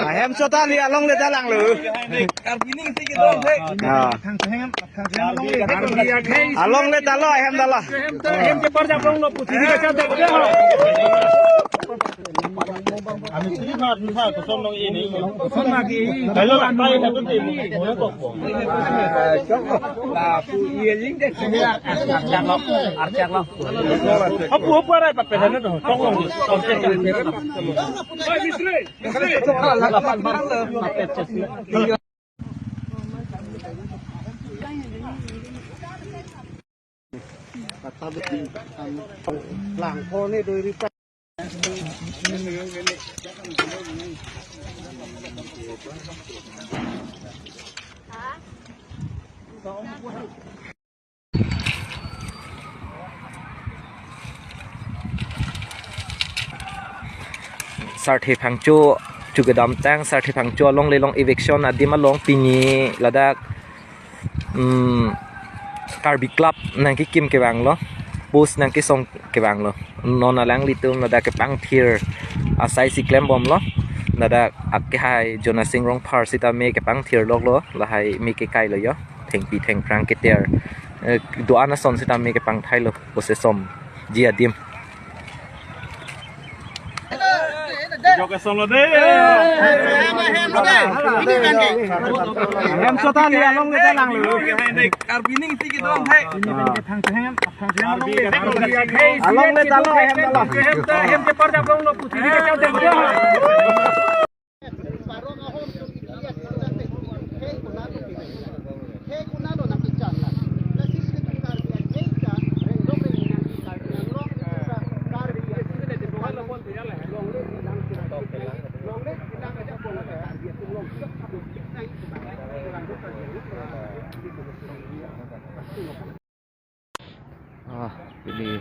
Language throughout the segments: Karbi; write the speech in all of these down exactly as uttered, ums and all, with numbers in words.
Ahem sota li alongle ta langlo. Ah. Alongle ta lo, ahem ta lo. Sarthe Phangcho chu kedamtang, Sarthe Phangcho alongle along eviction adim along pini ladak, hmm, Karbi Club nangkekim kevanglo, post nangkesong kevanglo. Non alanglitum ladak kepangthir asai si klembomlo. Ladak akehai Jonasing Rongphar sitame kepangthir loklo, lahai me kekailo yo. Thengpi thengphrang keter, eh, do-an ason sitame kepangthailo, post somji adim. Jok asong lo de. Ahem sota li alongle ta langlo. Karbi ning si kedong hai. Alongle ta lo, ahem ta lo. Ah, pini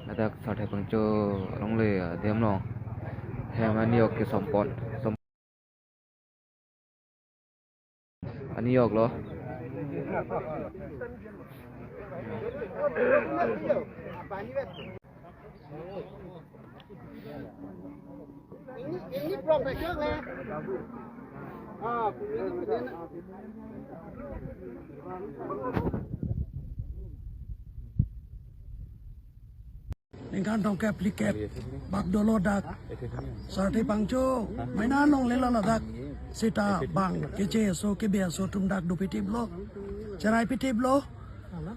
ladak Sarthe Phangcho alongle adim along hem ani ok kesompon. Som-, ani ok lo. Ini, ini profesor lah. Ah, ini benar. Ningkan tongkep phlikep bak dolo dak Sarthe Phangcho mena alongle lo ladak seta bang keche aso kebe aso atum dak dopitiplo, cherai pitiplo.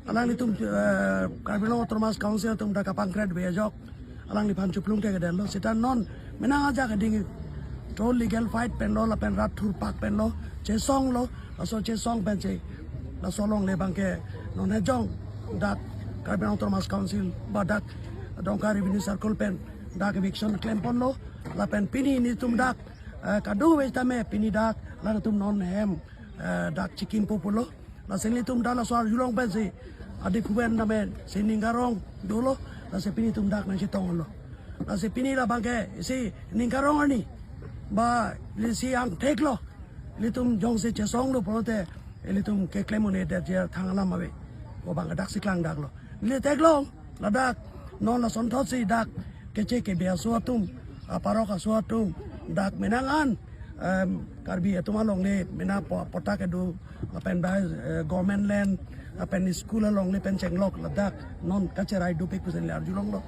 Alanglitum, eh, Karbi Anglong Autonomous Council atum dak kapangkret ave ajok alangliphan chuplung te kedetlo. Seta non mena ajak ading to legal fight penlo lapen rat thurpak penlo, chesonglo, laso chesong pensi laso alongle abangke non hejong dak Karbi Anglong Autonomous Council ba dak Dongka Revenue Circle pen dak eviction klemponlo. Lapen pini nelitum dak, eh, kadokave tame pini dak latum non hem, eh, dak chikimpo pulo. Lasi nelitum dak laso arjulong pensi adik huben tame si ning karong dolo, lasi pini nelitum dak nangchetonglo. Lasi pini labangke si ning karong arni ba lasi angthek lo. Nelitum jongsi chesonglo pulote nelitum keklem un-edet je thang alam ave. Ko bang dak si klang dak lo. Neli theklong ladak non lasonthotsi dak keche kebe aso atum, aparok aso atum, dak mena an, em, Karbi atum alongle mena po-, pota kedo, lapen ba, eh, government land, lapen school alongle pen chenglok ladak non kacherai dopik pusi neli arjulonglo.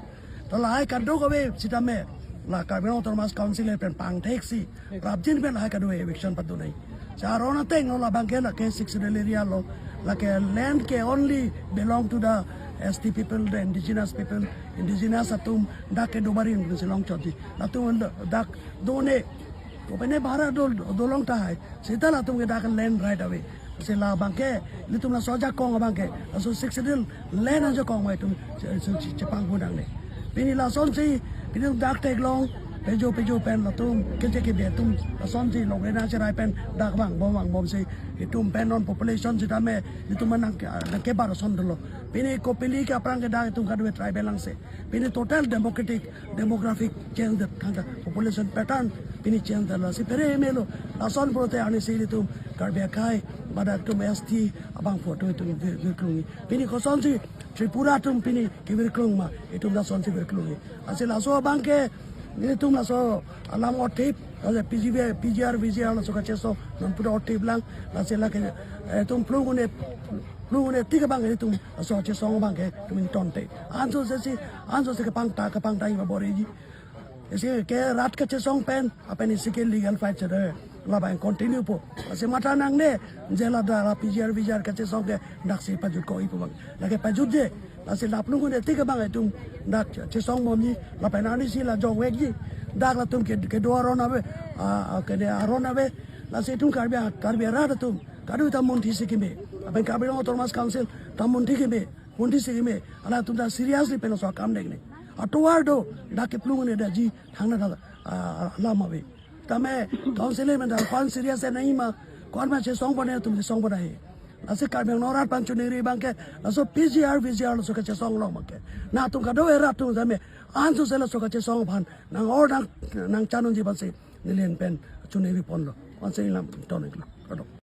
To lahai kadokave sitame la Karbi Anglong Autonomous Council pen pangtheksi prapjin pen lahai kadokave eviction padonai. Sa aron ateng lo labangke lake Sixth Schedule area lo, lake land ke only belong to the S T people, the indigenous people, indigenous atum dak kedo barim si longchotji. Latum dak done. Kopine bara do, dolong tahai. Seta latum ke dak land right ave. Si labangke nelitum laso ajakong abangke, laso Sixth Schedule land ajakong mai atum che-, che-, che-, chepanghu nangne. Pini lasonsi, pini dak theklong, pejo pejo pen latum, keche kebe atum, lasonsi longle nangcherai pen dak vangbom vangbomsi, itum pen non population sitame, itum nang ke, nangkebar ason dolo. Pini kopili ke aphrang ke dak itum kadokave tribal angse. Pini total democratic, demographic change det, tangka population pattern pini change detlo. Si phere melo, lason pulote arnisi nelitum Karbi akhei Badak atum S T abangphu atum itum vir-, virklung-i. Pini kosonsi Tripura atum pini kevirklung ma, itum lasonsi virklung-i. Lasi laso abangke nelitum laso alam otip, lasi P G V, P G R, V G R laso kachesong non puda otip lang, lasi lake, eh, itum plung un-e, plung un-e tik abang itum laso chesong abangke itum ingtonte. Ansose si, ansose kepangta, kepangta iba bor-iji. Isi ke rat kachesong pen, lapen isi ke legal fight sede, labang continue po. Lasi matha nangne, je ladak la P G R, V G R kachesong ke daksi pajut ko ipo bang. Lake pajutje, lasi laplung un-e tik abang itum dak chesong bomji, lapen arnisi la jongvekji. Dak latum ke, kedo aron ave, ah, ah, kede aron ave. Lasi itum Karbi, Karbi arat atum, kadokave ta munthi si keme. Lapen Karbi Anglong Autonomous Council ta munthi keme. Munthi si keme, halatum ta seriously pen laso akam dengne. Atovar do, dak keplung un-e detji, thangnat ta, ah, alam ave. Tame, council member ta ko-an serious nangji ma, ko-an ma chesong pon-e atum chesong pon-e. Lasi Karbi Anglong arat aphan choningri abangke, laso P G R, V G R laso kachesong along abangke, nangtum kadokave arat atum tame, ansose laso kachesong aphan nang-or nang, nangchan unji aphansi neli pen choningri ponlo. Ansi lam ton-iklo. Kardom.